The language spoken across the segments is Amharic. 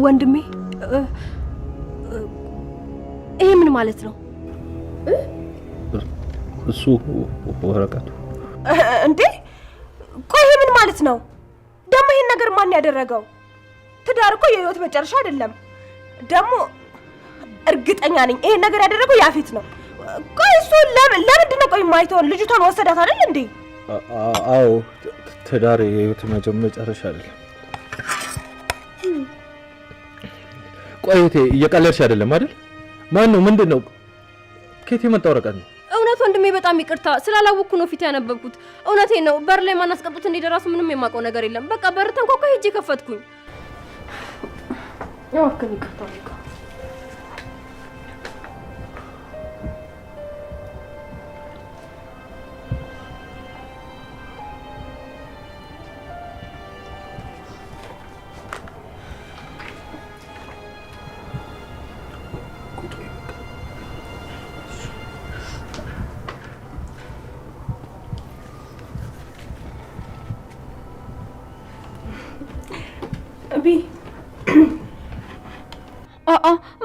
ወንድሜ ይሄ ምን ማለት ነው? እሱ ወረቀቱ እንዴ? ቆይ ይሄ ምን ማለት ነው ደግሞ? ይሄን ነገር ማን ያደረገው? ትዳር እኮ የህይወት መጨረሻ አይደለም። ደግሞ እርግጠኛ ነኝ ይሄን ነገር ያደረገው ያፌት ነው። ቆይ እሱ ለምንድን ነው ቆይ የማይተውን ልጅቷን ወሰዳት አይደል እንዴ? አዎ፣ ትዳር የህይወት መጨረሻ አይደለም። ቆይ እህቴ እየቀለድሽ አይደለም አይደል? ማን ነው? ምንድን ነው? ከየት የመጣ ወረቀት ነው? እውነት ወንድሜ በጣም ይቅርታ ስላላወቅኩ ነው ፊት ያነበብኩት። እውነቴን ነው። በር ላይ ማን አስቀምጦት እንደሄደ እራሱ ምንም የማውቀው ነገር የለም። በቃ በር ተንኳኳ፣ ሄጄ ከፈትኩኝ። እባክህን ይቅርታ በቃ።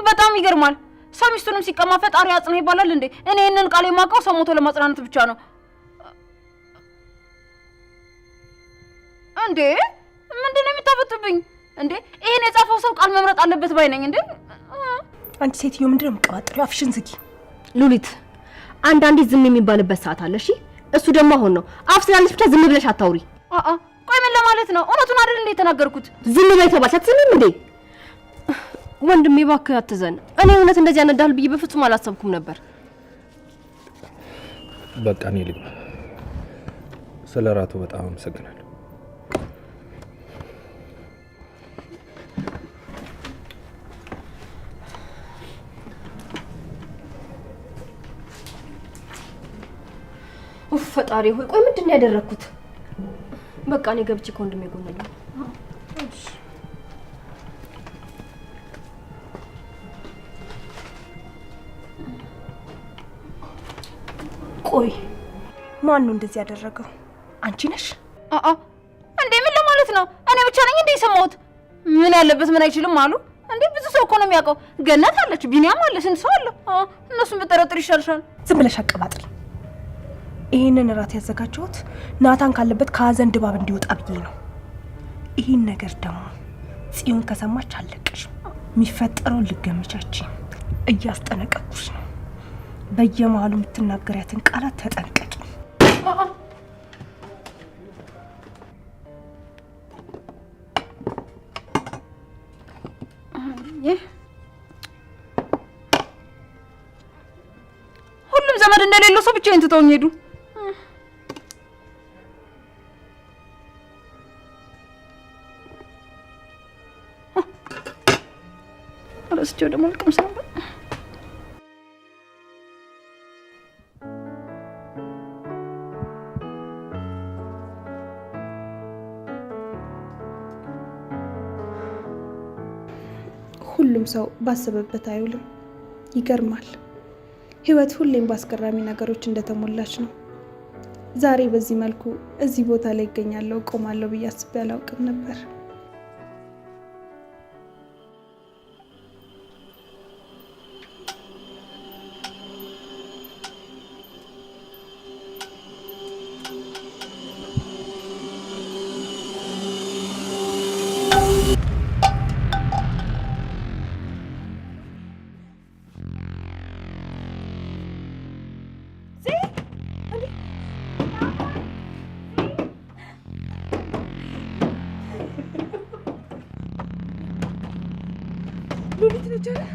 በጣም ይገርማል። ሰው ሚስቱንም ሲቀማ ፈጣሪ አጽና ይባላል እንዴ? እኔ ይህንን ቃል የማውቀው ሰው ሞቶ ለማጽናናት ብቻ ነው። እንዴ ምንድን ነው የምታፈጥብኝ? እንዴ ይሄን የጻፈው ሰው ቃል መምረጥ አለበት ባይ ነኝ። እንዴ አንቺ ሴትዮ ምንድን ነው የምትቀባጥሪው? አፍሽን ዝጊ። ሉሊት፣ አንዳንዴ ዝም የሚባልበት ሰዓት አለ። እሺ፣ እሱ ደግሞ አሁን ነው። አፍ ስላለሽ ብቻ ዝም ብለሽ አታውሪ። ቆይ ምን ለማለት ነው? እውነቱን አይደል እንዴ የተናገርኩት? ዝም በይ ተባልሽ አትሰሚም እንዴ? ወንድሜ እባክህ አትዘን። እኔ እውነት እንደዚህ ያነዳል ብዬ በፍጹም አላሰብኩም ነበር። በቃ እኔ ልግባ። ስለ እራቱ በጣም አመሰግናለሁ። ኡፍ ፈጣሪ ሆይ፣ ቆይ ምንድን ነው ያደረግኩት? በቃ እኔ ገብቼ ከወንድሜ ጎን ልሁን። ቆይ ማን ነው እንደዚህ ያደረገው? አንቺ ነሽ? አአ እንዴ ምን ለማለት ነው? እኔ ብቻ ነኝ እንዴ የሰማሁት? ምን ያለበት ምን አይችልም አሉ እንዴ? ብዙ ሰው እኮ ነው የሚያውቀው። ገነት አለች፣ ቢኒያም አለ፣ ስንት ሰው አለ። እነሱን ብጠረጥር ይሻልሻል። ዝም ብለሽ አቀባጥሪ። ይህንን እራት ያዘጋጀሁት ናታን ካለበት ከሀዘን ድባብ እንዲወጣ ብዬ ነው። ይህን ነገር ደግሞ ጽዮን ከሰማች አለቅሽ። የሚፈጠረውን ልገምቻች። እያስጠነቀቅኩሽ ነው። በየመሀሉ የምትናገሪያትን ቃላት ተጠንቀቂ። ሁሉም ዘመድ እንደሌለው ሰው ብቻዬን ትተውኝ ሄዱ። ረስቼው ደግሞ ልቀምስ ነበር። ሁሉም ሰው ባሰበበት አይውልም። ይገርማል። ህይወት ሁሌም በአስገራሚ ነገሮች እንደተሞላች ነው። ዛሬ በዚህ መልኩ እዚህ ቦታ ላይ ይገኛለሁ፣ እቆማለሁ ብዬ አስቤ አላውቅም ነበር። ሉሊት ነች አይደል?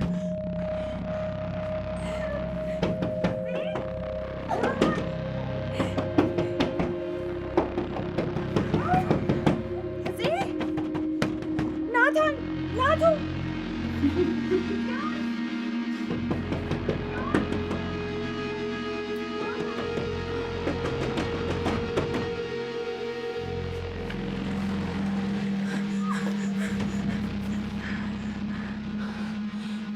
ናታን ናቱ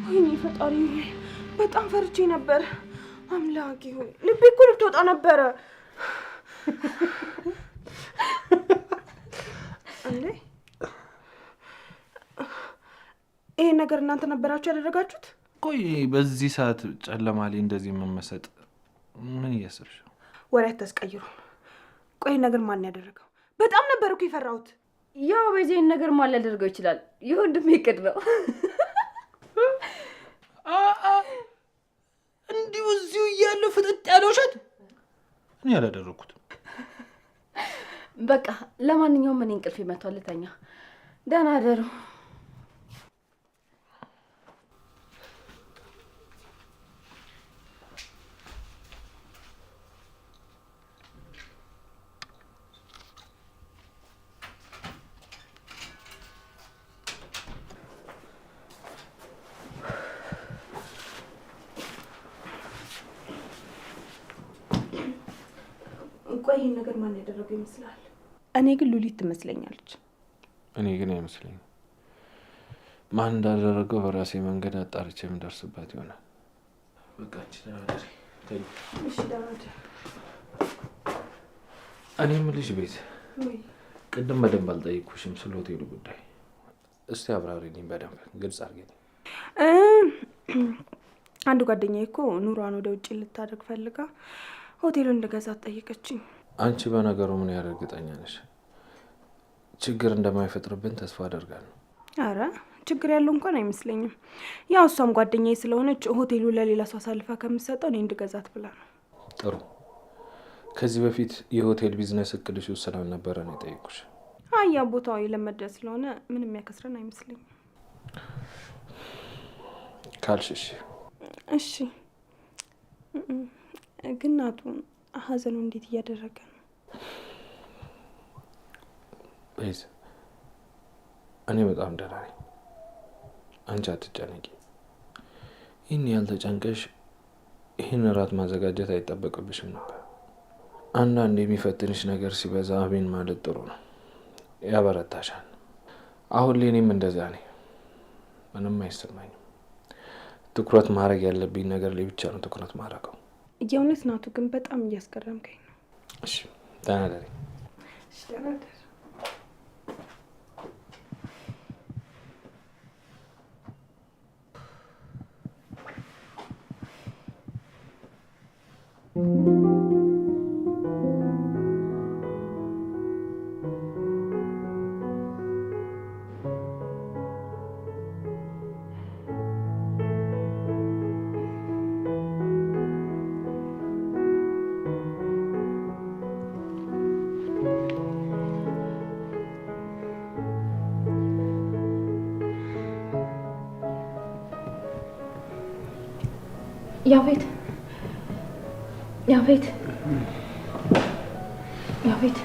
ወይኔ ፈጣሪ በጣም ፈርቼ ነበር። አምላኬ ሆይ ልቤ እኮ ልትወጣ ነበረ። እንዴ ይሄን ነገር እናንተ ነበራችሁ ያደረጋችሁት? ቆይ በዚህ ሰዓት ጨለማ ላይ እንደዚህ መመሰጥ ምን እያሰብሽ ነው? ወሬ አታስቀይሩ። ቆይ ይሄን ነገር ማን ያደረገው? በጣም ነበር እኮ የፈራሁት። ያው በዚህ ነገር ማን ሊያደርገው ይችላል? የወንድሜ እቅድ ነው። እንዲሁ እዚሁ እያለ ፍጥጥ ያለ ውሸት እኔ አላደረኩትም። በቃ ለማንኛውም እኔ እንቅልፍ መቷል፣ ልተኛ። ደህና አደሩ። ቆይ ይሄን ነገር ማን ያደረገው ይመስላል? እኔ ግን ሉሊት ትመስለኛለች። እኔ ግን አይመስለኝም። ማን እንዳደረገው በራሴ መንገድ አጣርቼ የምደርስበት ይሆናል። በቃ አንቺ ደህና እደሪ፣ ተኝ። እሺ ደህና እደር። እኔ የምልሽ ቤት ቅድም በደንብ አልጠየኩሽም ስለ ሆቴሉ ጉዳይ። እስቲ አብራሪልኝ በደንብ ግልጽ አድርጊልኝ። አንድ ጓደኛዬ እኮ ኑሯን ወደ ውጭ ልታደርግ ፈልጋ ሆቴሉን እንድገዛ ጠየቀችኝ። አንቺ በነገሩ ምን ያህል እርግጠኛ ነሽ? ችግር እንደማይፈጥርብን ተስፋ አደርጋለሁ። አረ ችግር ያለው እንኳን አይመስለኝም። ያው እሷም ጓደኛዬ ስለሆነች ሆቴሉ ለሌላ ሰው አሳልፋ ከምትሰጠው እኔ እንድገዛት ብላ ነው። ጥሩ። ከዚህ በፊት የሆቴል ቢዝነስ እቅድሽ ውስጥ ስላልነበረ ነው የጠየኩሽ። አይ ያ ቦታው የለመደ ስለሆነ ምንም የሚያከስረን አይመስለኝም። ካልሽ እሺ። እሺ። ግን ናቱ ሀዘኑ እንዴት እያደረገ ነው? ቤዝ፣ እኔ በጣም ደህና ነኝ። አንቺ አትጨነቂ። ይህን ያህል ተጨንቀሽ ይህን እራት ማዘጋጀት አይጠበቅብሽም ነበር። አንዳንድ የሚፈትንሽ ነገር ሲበዛ አሜን ማለት ጥሩ ነው፣ ያበረታሻል። አሁን ላይ እኔም እንደዛ ነኝ። ምንም አይሰማኝም። ትኩረት ማድረግ ያለብኝ ነገር ላይ ብቻ ነው ትኩረት ማድረገው። የእውነት ናቱ ግን በጣም እያስገረምከኝ ነው። እሺ ደህና እደሪ። እሺ ደህና እደር። ያፌት ያፌት ያፌት፣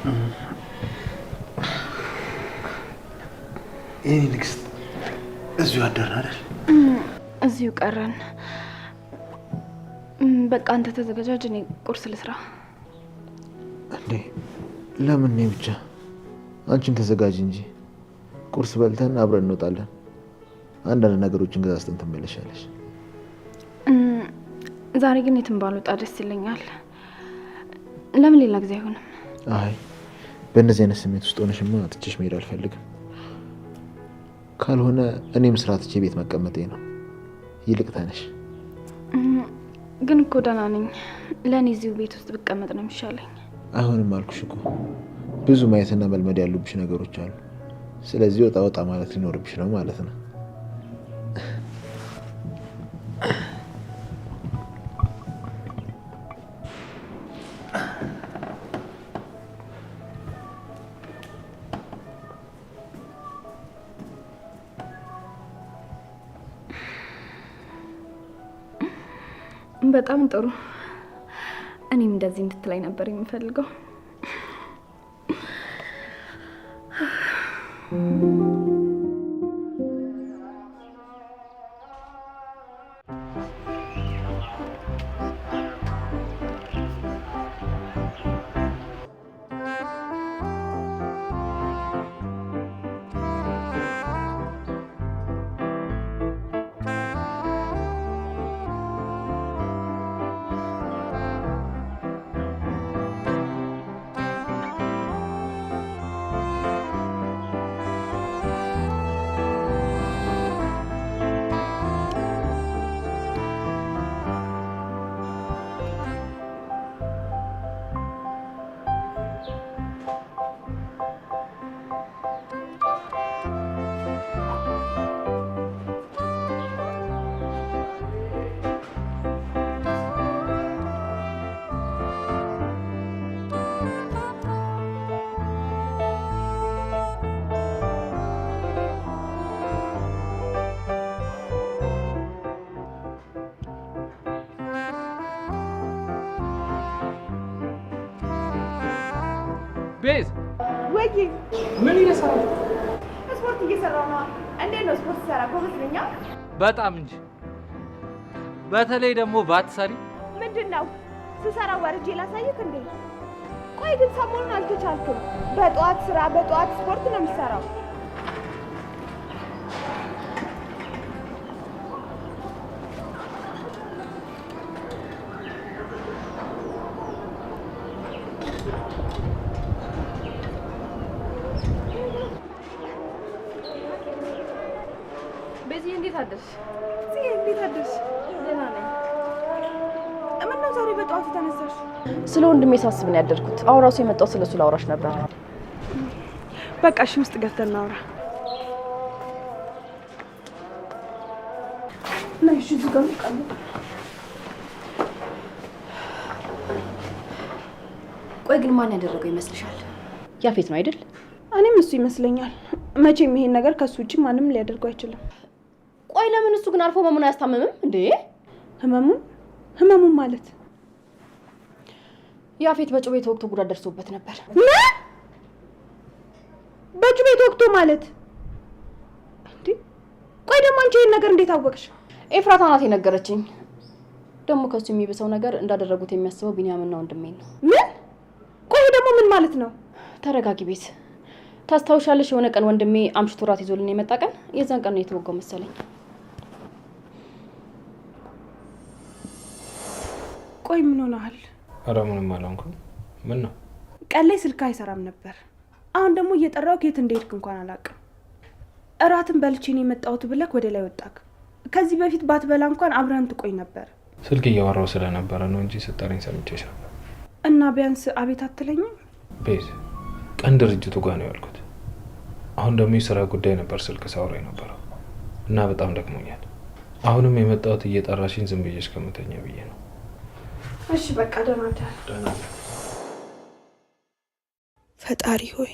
የኔ ንግስት፣ እዚሁ አደርን አይደል? እዚሁ ቀረን። በቃ አንተ ተዘገጃጅ፣ እኔ ቁርስ ልስራ። እንዴ ለምን እኔ ብቻ? አንቺም ተዘጋጅ እንጂ ቁርስ በልተን አብረን እንወጣለን። አንዳንድ ነገሮችን ገዛዝተን ትመለሻለሽ። ዛሬ ግን የትም ባልወጣ ደስ ይለኛል። ለምን ሌላ ጊዜ አይሆንም? አይ በእነዚህ አይነት ስሜት ውስጥ ሆነሽማ ትቼሽ መሄድ አልፈልግም። ካልሆነ እኔም ስራ ትቼ ቤት መቀመጤ ነው። ይልቅ ተነሽ። ግን እኮ ደህና ነኝ። ለእኔ እዚሁ ቤት ውስጥ ብቀመጥ ነው የሚሻለኝ። አይሆንም አልኩሽ እኮ ብዙ ማየትና መልመድ ያሉብሽ ነገሮች አሉ። ስለዚህ ወጣ ወጣ ማለት ሊኖርብሽ ነው ማለት ነው። በጣም ጥሩ። እኔም እንደዚህ እንድትለኝ ነበር የምፈልገው። ቤዝ ወይ ምን እየሰራሽ? ስፖርት እየሰራሁ ነው። እንዴት ነው ስፖርት ሰራ? ጎበዝ ነኝ። በጣም እንጂ። በተለይ ደግሞ ባትሰሪ። ምንድን ነው ስሰራ ወርጄ ላሳይክ እንዴ? ቆይ ግን ሰሞኑን አልተቻልክም። በጠዋት ስራ በጠዋት ስፖርት ነው የምትሰራው። በዚህ እንዴት አደርሽ? እንዴት አደርሽ? ደህና ነኝ። ምነው ዛሬ በጠዋቱ ተነሳሽ? ስለ ወንድሜ ሳስብ ነው ያደርኩት። አሁን ራሱ የመጣው ስለሱ ላውራሽ ነበር። በቃ እሺ፣ ውስጥ ገብተን እናውራ። ነይ፣ እሺ፣ እዚህ ጋር እንቀመጥ። ቆይ ግን ማን ያደረገው ይመስልሻል? ያፌት ነው አይደል? እኔም እሱ ይመስለኛል። መቼም ይሄን ነገር ከሱ ውጭ ማንም ሊያደርገው አይችልም። ቆይ ለምን እሱ ግን አልፎ ህመሙን አያስታምምም እንዴ? ህመሙን? ህመሙን ማለት? ያፌት በጩቤ ተወግቶ ጉዳት ደርሶበት ነበር። ምን? በጩቤ ተወግቶ ማለት እንዴ? ቆይ ደግሞ አንቺ ይሄን ነገር እንዴት አወቅሽ? ኤፍራታ ናት የነገረችኝ። ደግሞ ከሱ የሚብሰው ነገር እንዳደረጉት የሚያስበው ቢንያምና ወንድሜን ነው። ምን? ቆይ ደግሞ ምን ማለት ነው? ተረጋጊ ቤት። ታስታውሻለሽ? የሆነ ቀን ወንድሜ አምሽቶ ራት ይዞልን የመጣ ቀን፣ የዛን ቀን ነው የተወጋው መሰለኝ። ቆይ ምን ሆነሃል? ኧረ ምንም አልሆንኩም። ምን ነው? ቀን ላይ ስልክ አይሰራም ነበር። አሁን ደግሞ እየጠራሁ የት እንደሄድክ እንኳን አላውቅም። እራትን በልቼ ነው የመጣሁት ብለህ ወደ ላይ ወጣክ። ከዚህ በፊት ባትበላ እንኳን አብረን ትቆይ ነበር። ስልክ እያወራሁ ስለነበረ ነው እንጂ ስጠሪኝ ሰምቼሽ ነበር። እና ቢያንስ አቤት አትለኝም? ቤዝ፣ ቀን ድርጅቱ ጋር ነው ያልኩት። አሁን ደግሞ የስራ ጉዳይ ነበር ስልክ ሳወራ የነበረው እና በጣም ደክሞኛል። አሁንም የመጣሁት እየጠራሽኝ ዝም ብዬሽ ከምተኛ ብዬ ነው። እሺ በቃ ደህና እደር። ፈጣሪ ሆይ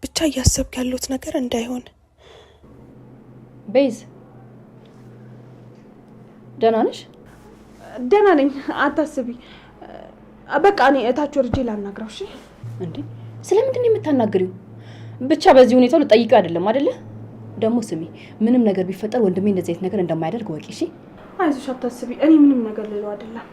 ብቻ እያሰብክ ያለሁት ነገር እንዳይሆን። ቤዝ ደህና ነሽ? ደህና ነኝ፣ አታስቢ። በቃ እኔ እታች ወርጄ ላናግረው። እሺ። እንዴ ስለምንድን ነው የምታናግሪው? ብቻ በዚህ ሁኔታው ልጠይቂው አይደለም አይደለ? ደግሞ ስሚ፣ ምንም ነገር ቢፈጠር ወንድሜ እንደዚህ አይነት ነገር እንደማያደርግ ወቂ። እሺ? አይዞሽ፣ አታስቢ። እኔ ምንም ነገር ልለው አይደለም።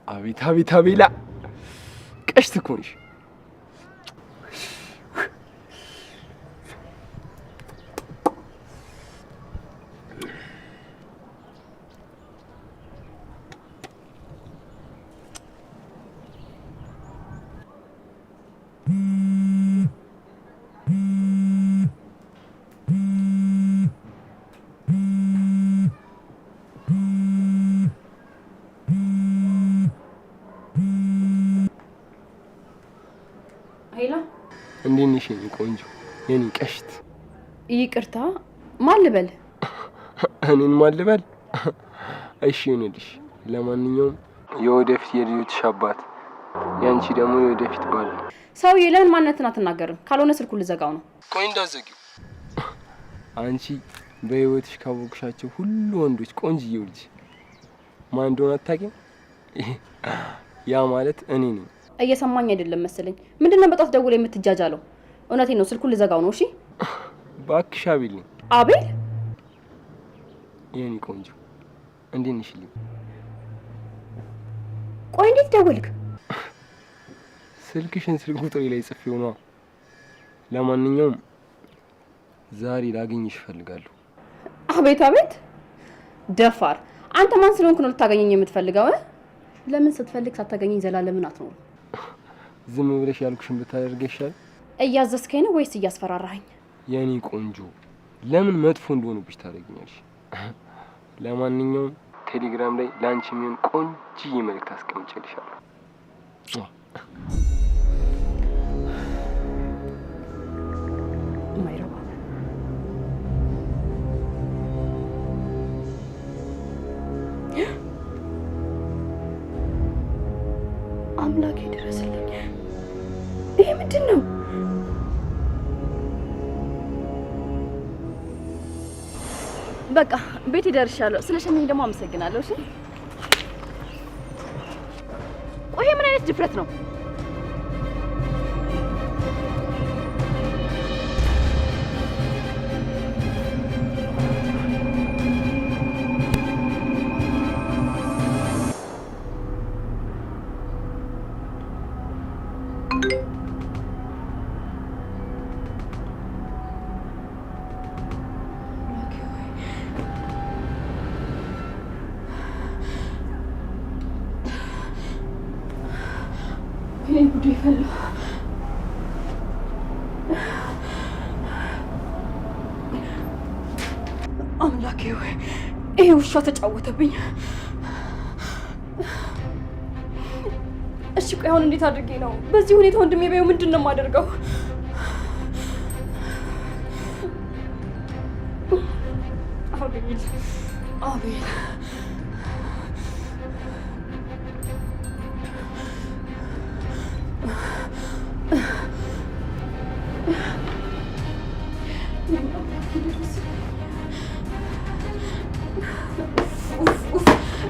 አቤት አቤት አቤላ ቀሽት እኮ ነሽ። Hello፣ እንዴት ነሽ የኔ ቆንጆ የኔ ቀሽት? ይቅርታ ማን ልበል? እኔን ማን ልበል? እሺ ይሁንልሽ። ለማንኛውም የወደፊት የልጆችሽ አባት ያንቺ ደግሞ የወደፊት ባል ነው። ሰውዬ ለምን ማንነትን አትናገርም? ካልሆነ ስልኩን ልዘጋው ነው። ቆይ እንዳትዘጊው። አንቺ በህይወትሽ ካወቅሻቸው ሁሉ ወንዶች ቆንጅዬው ልጅ ማን እንደሆነ አታውቂም? ያ ማለት እኔ ነኝ። እየሰማኝ አይደለም መሰለኝ። ምንድነው በጧት ደውላ የምትጃጃለው? እውነቴን ነው፣ ስልኩን ልዘጋው ነው። እሺ እባክሽ አቤል ነኝ። አቤል? የኔ ቆንጆ እንዴት ነሽልኝ? ቆይ እንዴት ደወልክ? ስልክሽን ስልክ ቁጥሬ ላይ ጽፌው ነዋ። ለማንኛውም ዛሬ ላገኝሽ እፈልጋለሁ። አቤት አቤት፣ ደፋር! አንተ ማን ስለሆንክ ነው ልታገኘኝ የምትፈልገው? ለምን ስትፈልግ ሳታገኘኝ ዘላለምን አትኖርም? ዝም ብለሽ ያልኩሽን ብታደርግ ይሻል። እያዘዝከኝ ነው ወይስ እያስፈራራኸኝ? የኔ ቆንጆ ለምን መጥፎ እንደሆኑብሽ ታደርጊኛለሽ? ለማንኛውም ቴሌግራም ላይ ላንቺ የሚሆን ቆንጅዬ መልእክት አስቀምጬልሻለሁ። አምላኬ ድረስልኝ። ይሄ ምንድን ነው? በቃ ቤት ይደርሻለሁ። ስለሸኘኝ ደግሞ አመሰግናለሁ። እሺ ቆይ ምን አይነት ድፍረት ነው? ጉዴ ፈላ። አምላኬ ሆይ ይሄ ውሻ ተጫወተብኝ። እሺ ቆይ አሁን እንዴት አድርጌ ነው በዚህ ሁኔታ ወንድሜ ቢያየው ምንድን ነው የማደርገው? አቤል አቤል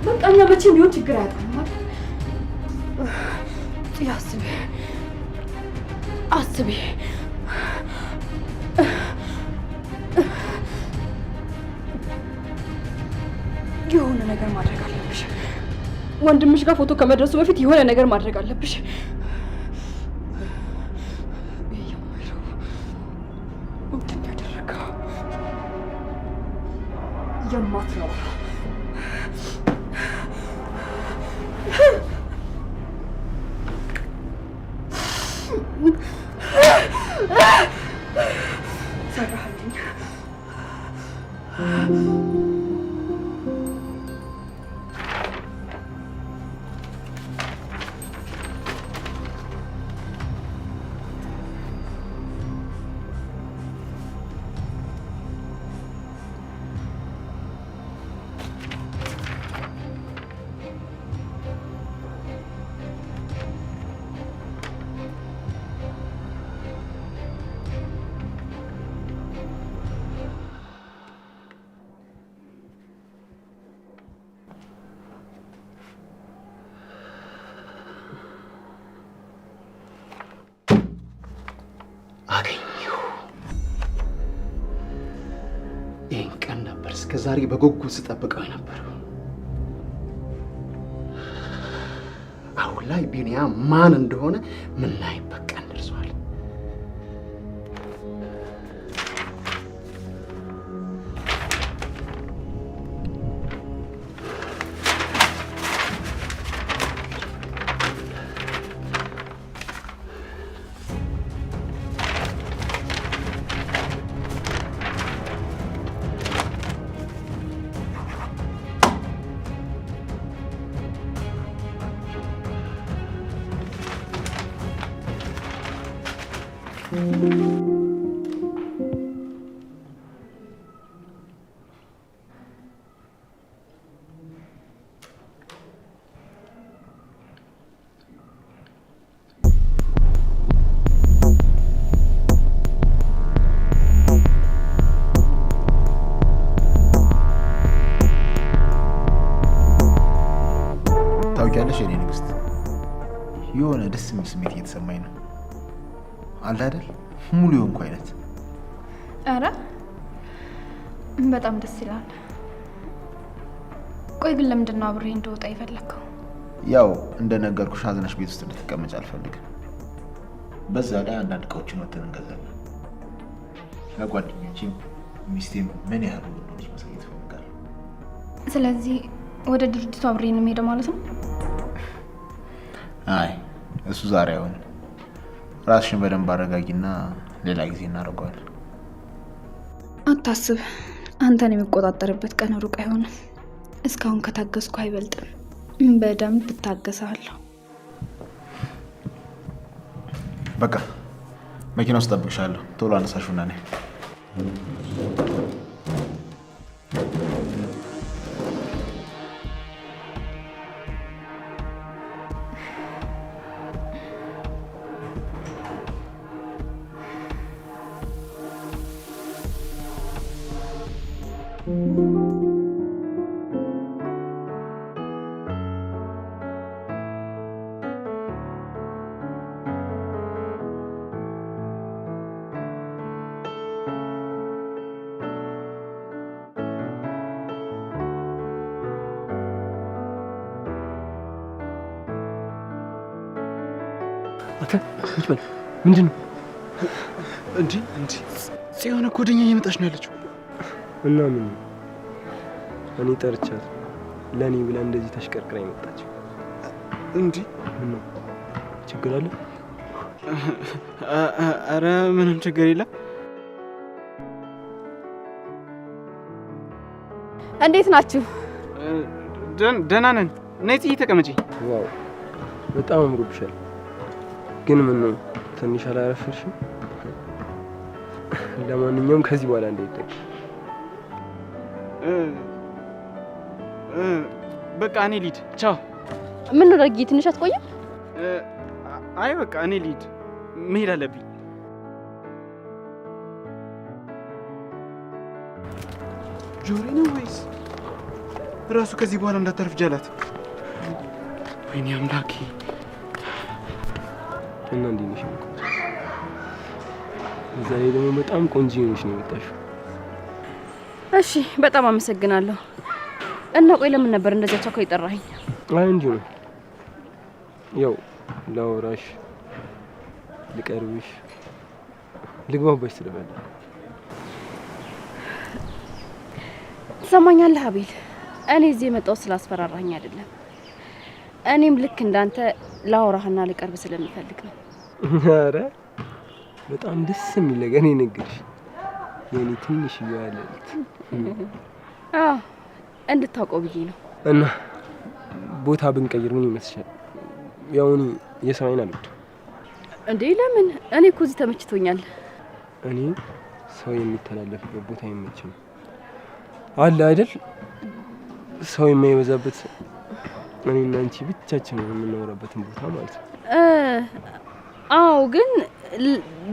በቃ እኛ መቼም ቢሆን ችግር አያጣም። አስቢ አስቢ። የሆነ ነገር ማድረግ አለብሽ። ወንድምሽ ጋር ፎቶ ከመድረሱ በፊት የሆነ ነገር ማድረግ አለብሽ። ያደረገው የማትረባ ሰራህልኝ። አገኘሁ። ይህን ቀን ነበር እስከ ዛሬ በጉጉት ስጠብቀው የነበረው። አሁን ላይ ቢኒያም ማን እንደሆነ ምናይበት ቀን ደርሷል። ታውቂያለሽ የኔ ንግስት፣ የሆነ ደስ የሚል ስሜት እየተሰማኝ ነው። አለ አይደል ሙሉ የሆንኩ አይነት። ኧረ በጣም ደስ ይላል። ቆይ ግን ለምንድን ነው አብሬ እንደወጣ የፈለግከው? ያው እንደነገርኩሽ አዝነሽ ቤት ውስጥ እንድትቀመጭ አልፈልግም። በዛ ላይ አንዳንድ እቃዎችን ወጥተን እንገዛለን። ለጓደኞቼም ሚስቴም ምን ያህል ውብ እንደሆነች ማሳየት እፈልጋለሁ። ስለዚህ ወደ ድርጅቱ አብሬ ነው የምሄደው ማለት ነው? አይ እሱ ዛሬ አይሆንም። ራስሽን በደንብ አረጋጊና ሌላ ጊዜ እናደርገዋለን። አታስብ፣ አንተን የሚቆጣጠርበት ቀን ሩቅ አይሆንም። እስካሁን ከታገስኩ አይበልጥም። በደንብ እታገሳለሁ። በቃ መኪና ውስጥ እጠብቅሻለሁ። ቶሎ አነሳሽውና ነይ። አንተ ቁጭ በል። ምንድን ነው እንዴ? እንዴ ጽዮን እኮ ወደኛ እየመጣች ነው ያለችው። እና ምን እኔ ጠርቻት ለእኔ ብላ እንደዚህ ተሽቀርቅራ የመጣችው? እንዴ ምን ነው ችግር አለ? ኧረ ምንም ችግር የለም። እንዴት ናችሁ? ደህና ነን። ነይ ጽዬ ተቀመጪ። Wow በጣም አምሮብሻል። ግን ምን ነው ትንሽ አላረፈድሽም? ለማንኛውም ከዚህ በኋላ እንዳይደገም። በቃ እኔ ልሂድ። ቻው። ምን ነው ዳጊ፣ ትንሽ አትቆይም? አይ በቃ እኔ ልሂድ፣ መሄድ አለብኝ። ጆሬ ነው ወይስ ራሱ? ከዚህ በኋላ እንዳታርፍጅ አላት። ወይኔ አምላኬ። እና እንዴት ነሽ? እዛ ላይ ደግሞ በጣም ቆንጆ ሆነሽ ነው የመጣሽው። እሺ በጣም አመሰግናለሁ። እና ቆይ ለምን ነበር እንደዚያ ቸኮ የጠራኸኝ? አይ እንዲሁ ነው፣ ያው ላወራሽ፣ ልቀርብሽ፣ ልግባባሽ ስለፈለኩ። ትሰማኛለህ አቤል፣ እኔ እዚህ የመጣሁት ስላስፈራራኝ አይደለም። እኔም ልክ እንዳንተ ላወራህና ልቀርብ ስለምፈልግ ነው። ኧረ በጣም ደስ የሚል ነገር ነው የነገርሽ የኔ ትንሽ ልዕልት። አዎ እንድታውቀው ብዬ ነው። እና ቦታ ብንቀይር ምን ይመስልሻል? ያው እኔ የሰው አይን አልወድም። እንዴ ለምን? እኔ እኮ እዚህ ተመችቶኛል። እኔ ሰው የሚተላለፍበት ቦታ አይመችም። አለ አይደል ሰው የማይበዛበት እኔና አንቺ ብቻችን የምናወራበትን ቦታ ማለት ነው። አዎ ግን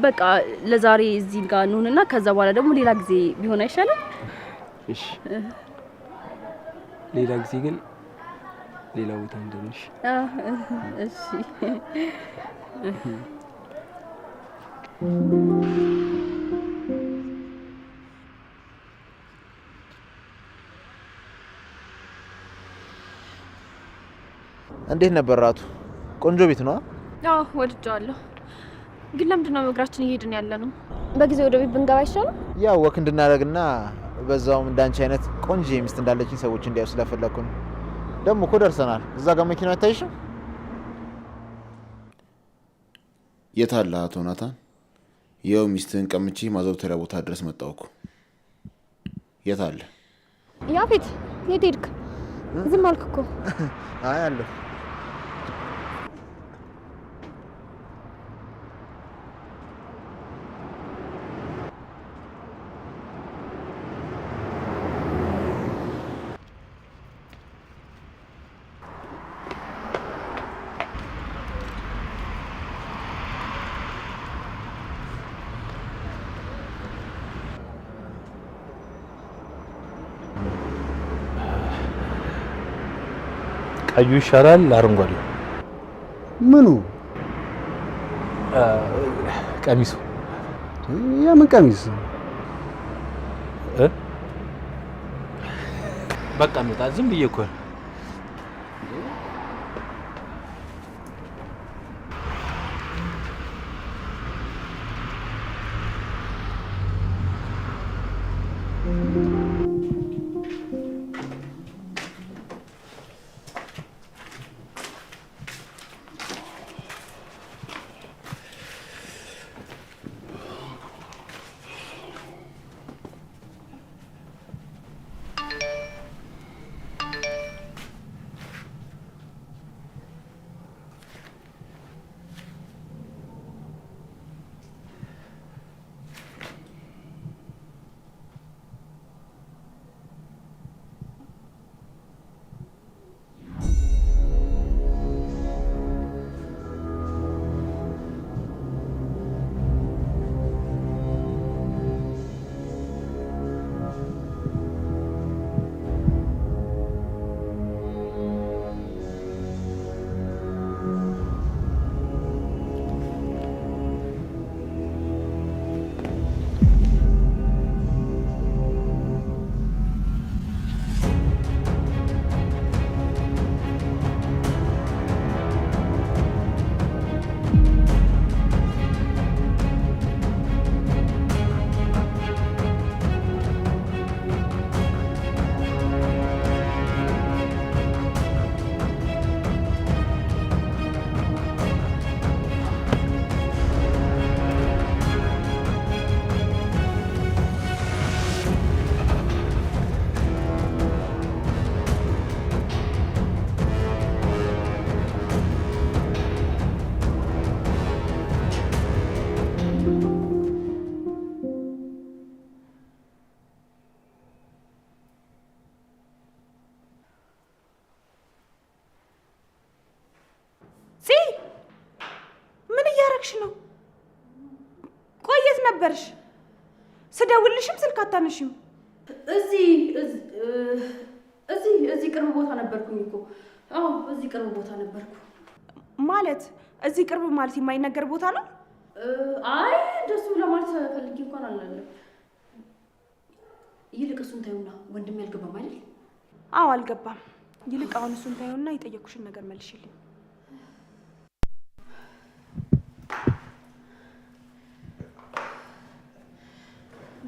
በቃ ለዛሬ እዚህ ጋር እንሁንና ከዛ በኋላ ደግሞ ሌላ ጊዜ ቢሆን አይሻልም? እሺ ሌላ ጊዜ ግን ሌላ ቦታ እንደምሽ። እሺ እንዴት ነበር ራቱ? ቆንጆ ቤት ነው? አዎ ወድጄዋለሁ። ግን ለምንድን ነው በእግራችን እየሄድን ያለ ነው? በጊዜ ወደ ቤት ብንገባ አይሻልም? ያው walk እንድናደርግና በዛውም እንዳንቺ አይነት ቆንጆ ሚስት እንዳለችኝ ሰዎች እንዲያዩ ስለፈለኩ ነው። ደግሞ እኮ ደርሰናል። እዛ ጋር መኪናው አይታይሽም? የት አለ አቶ ናታን? ይኸው ሚስትህን ቀምቼ ማዘውተሪያ ቦታ ድረስ መጣሁ እኮ። የት አለ ያፌት? የት ሄድክ? ዝም አልክ እኮ። አይ አለሁ። ቀዩ ይሻላል አረንጓዴው? ምኑ? ቀሚሱ። የምን ቀሚስ? በቃ እንውጣ። ዝም ብዬ እኮ ነው። ነው? ቆይ የት ነበርሽ? ስደውልሽም ስልክ አታነሺም። እዚህ እዚህ እዚህ ቅርብ ቦታ ነበርኩኝ እኮ። አዎ እዚህ ቅርብ ቦታ ነበርኩ። ማለት እዚህ ቅርብ ማለት የማይነገር ቦታ ነው? አይ እንደሱ ለማለት ፈልጌ እንኳን አላለም። ይልቅ እሱን ታዩና ወንድሜ አልገባም አይደል? አዎ አልገባም። ይልቅ አሁን እሱን ታዩና የጠየኩሽን ነገር መልሽልኝ።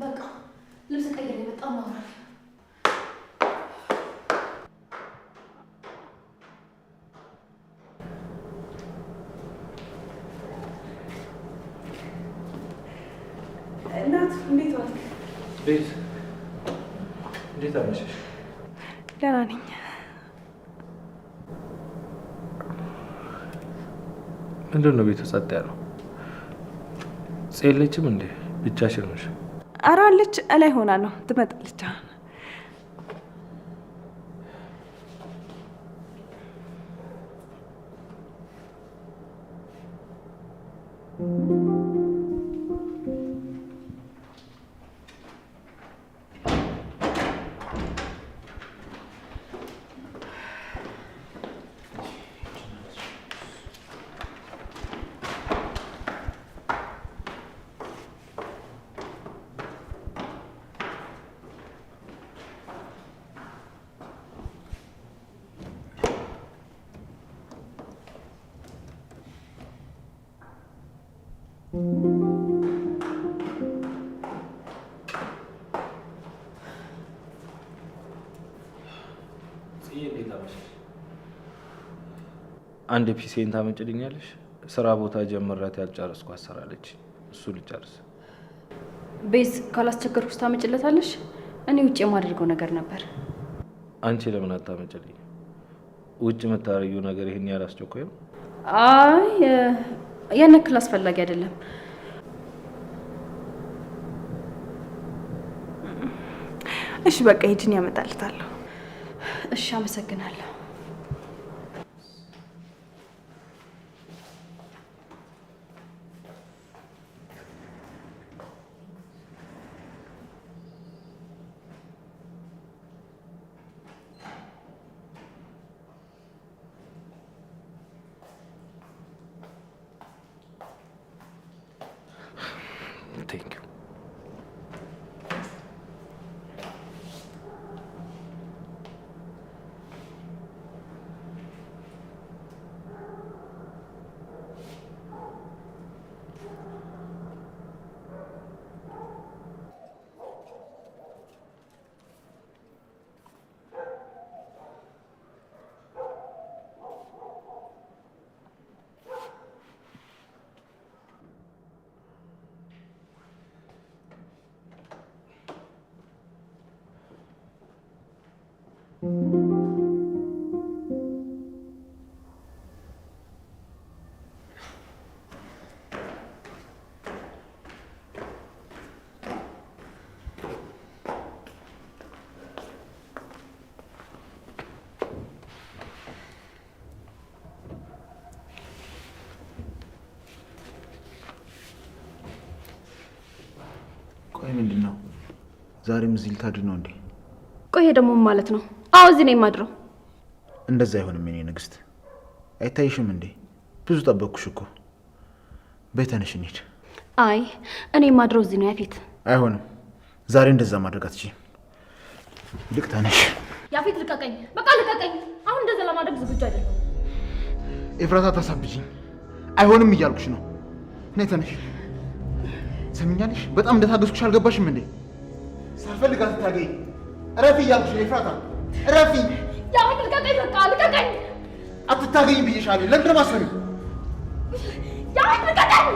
በቃ ልብስ ቀይሬ በጣም ማውራት። እናት እንዴት ዋልክ? ቤት እንዴት አመሸሽ? ደህና ነኝ። ምንድን ነው ቤቱ ጸጥ ያለው? የለችም እንዴ? ብቻሽን ነሽ? ኧረ አለች፣ እላይ ሆና ነው፣ ትመጣለች አሁን። አንድ PC ን ታመጭልኛለሽ? ስራ ቦታ ጀምሬያት ያልጨረስኳት ስራ አለች። እሱ ልጨርስ። ቤዝ ካላስቸገርኩሽ ታመጭለታለሽ? እኔ ውጭ የማደርገው ነገር ነበር። አንቺ ለምን አታመጭልኝ? ውጭ የምታደርጊው ነገር ይሄን ያህል አስቸኳይ ነው? አይ ያን ያክል አስፈላጊ አይደለም። እሺ በቃ ሂጂን ያመጣልታለሁ። እሺ አመሰግናለሁ። Thank you. ቆይ ምንድን ነው ዛሬም እዚህ ልታድር ነው እንዴ? ቆይ ደግሞ ማለት ነው? አዎ እዚህ ነው የማድረው። እንደዛ አይሆንም የኔ ንግስት። አይታይሽም እንዴ? ብዙ ጠበቅኩሽ እኮ። በይ ተነሽ እንሂድ። አይ እኔ የማድረው እዚህ ነው ያፌት። አይሆንም፣ ዛሬ እንደዛ ማድረግ አትችይም። ይልቅ ተነሽ። ያፌት ልቀቀኝ፣ በቃ ልቀቀኝ። አሁን እንደዛ ለማድረግ ዝግጁ አይደለሁም። ኤፍራታ ታሳብጂኝ። አይሆንም እያልኩሽ ነው። ነይ ተነሽ። ሰሚኛለሽ? በጣም እንደታገስኩሽ አልገባሽም እንዴ? ሳልፈልግ አትታገኝ። እረፊ እያልኩሽ ነው ኤፍራታ፣ እረፊ። ያፌት ልቀቀኝ፣ በቃ ልቀቀኝ። አትታገኝ ብዬሻለሁ። ለምንድን ነው የማትሰሚው? ያፌት ልቀቀኝ!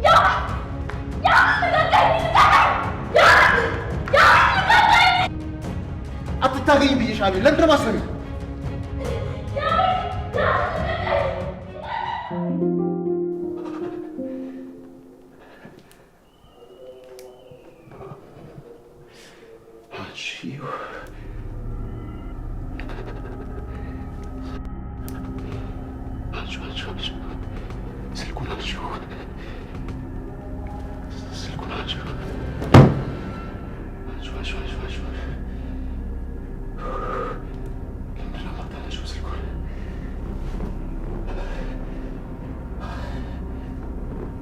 ያፌት ልቀቀኝ! ልቀቀኝ! ያፌት ልቀቀኝ! አትታገኝ ብዬሻለሁ። ለምንድን ነው የማትሰሚው? አንሺው፣ አንሺው፣ አንሺው። ለምንድን ነው የማታነሺው ስልኩን?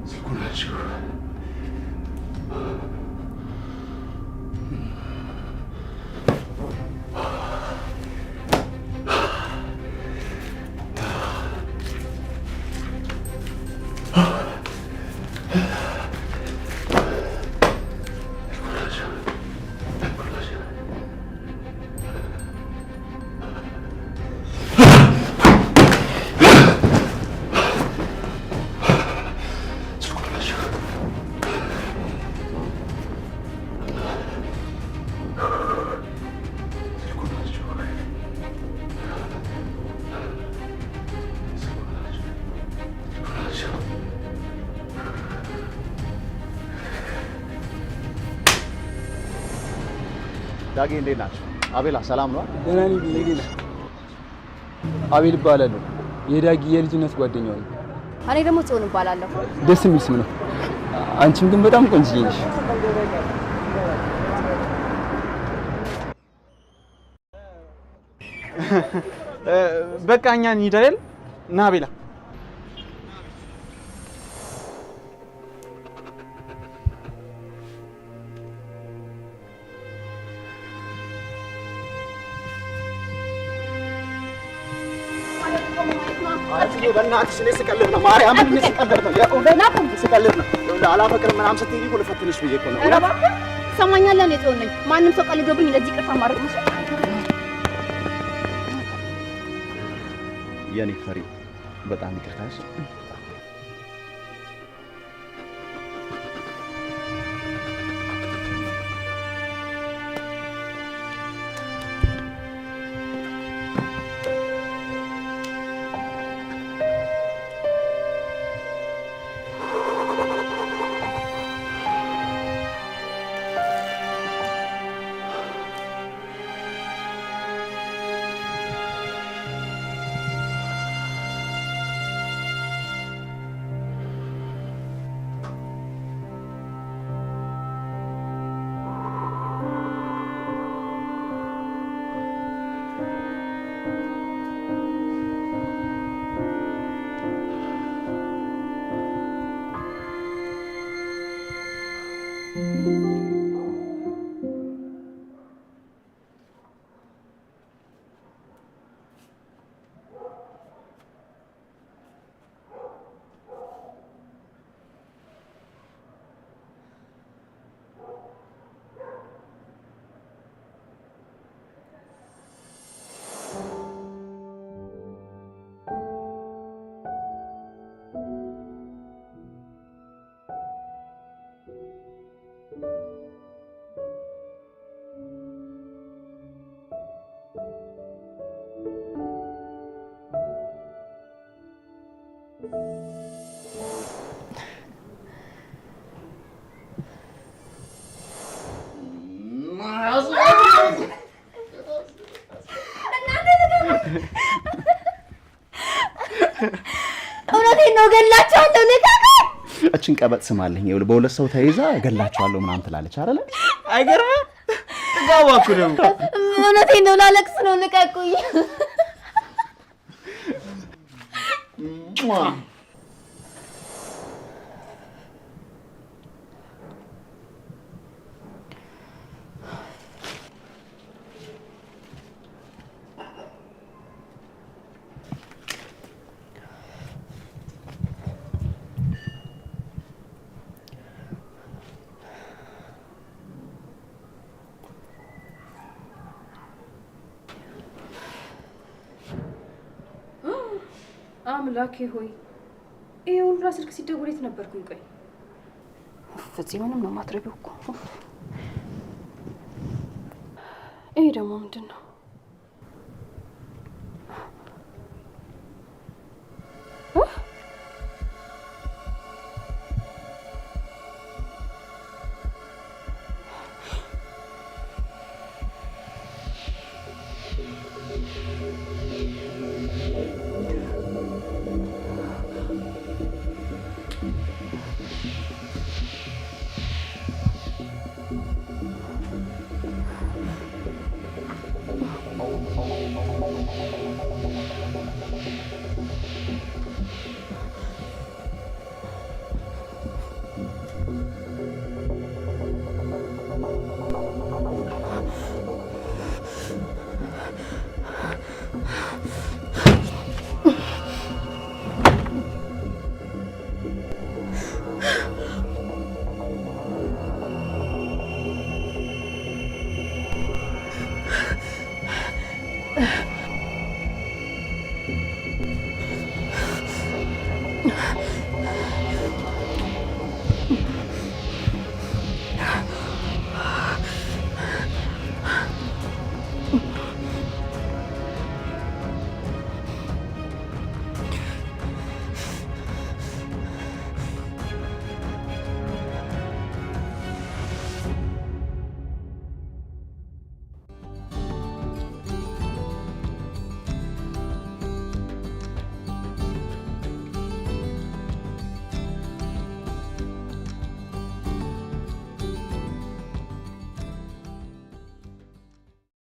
ስልኩን አንሺው። ዳጌ እንዴት ናቸው? አቤላ ሰላም ነው? ደህና ነኝ። እንዴት ነህ? አቤል እባላለሁ። የዳጊ የልጅነት ጓደኛው ነኝ። እኔ ደግሞ ጽዮን እባላለሁ። ደስ የሚል ስም ነው። አንቺም ግን በጣም ቆንጅዬ ነሽ። በቃ እኛ እንሂድ አይደል? ና አቤላ። በእናትሽ እኔ ስቀልድ ነው፣ ማርያምን እኔ ስቀልድ ነው፣ የእውነት ስቀልድ ነው። ይኸውልህ አላፈቅርም ምናምን ስትይኝ እኮ ልፈትንሽ ብዬ እኮ ነው። ኧረ እባክህ ትሰማኛለህ? እኔ ጽዮን ነኝ። ማንም ሰው ቀልዶብኝ እንደዚህ ይቅርታ ማድረግ መስሎህ? የኔ ፈሪ በጣም ይቅርታሽ። እውነቴን ነው፣ ገላቸዋለሁ። ልቀቀኝ! እችን ቀበጥ ስማለኝ። ይኸውልህ በሁለት ሰው ተይዛ እገላቸዋለሁ ምናምን ትላለች አይደለ? አይገርምም? ጥጋቧ እኮ ደግሞ። እውነቴን ነው፣ ላለቅስ ነው። ልቀቁኝ! አምላኬ ሆይ ይሄ ሁሉ ስልክ ሲደወል የት ነበርኩኝ? ቆይ ፍፄ ምንም ነው ማትረቢው እኮ። ይሄ ደግሞ ምንድን ነው?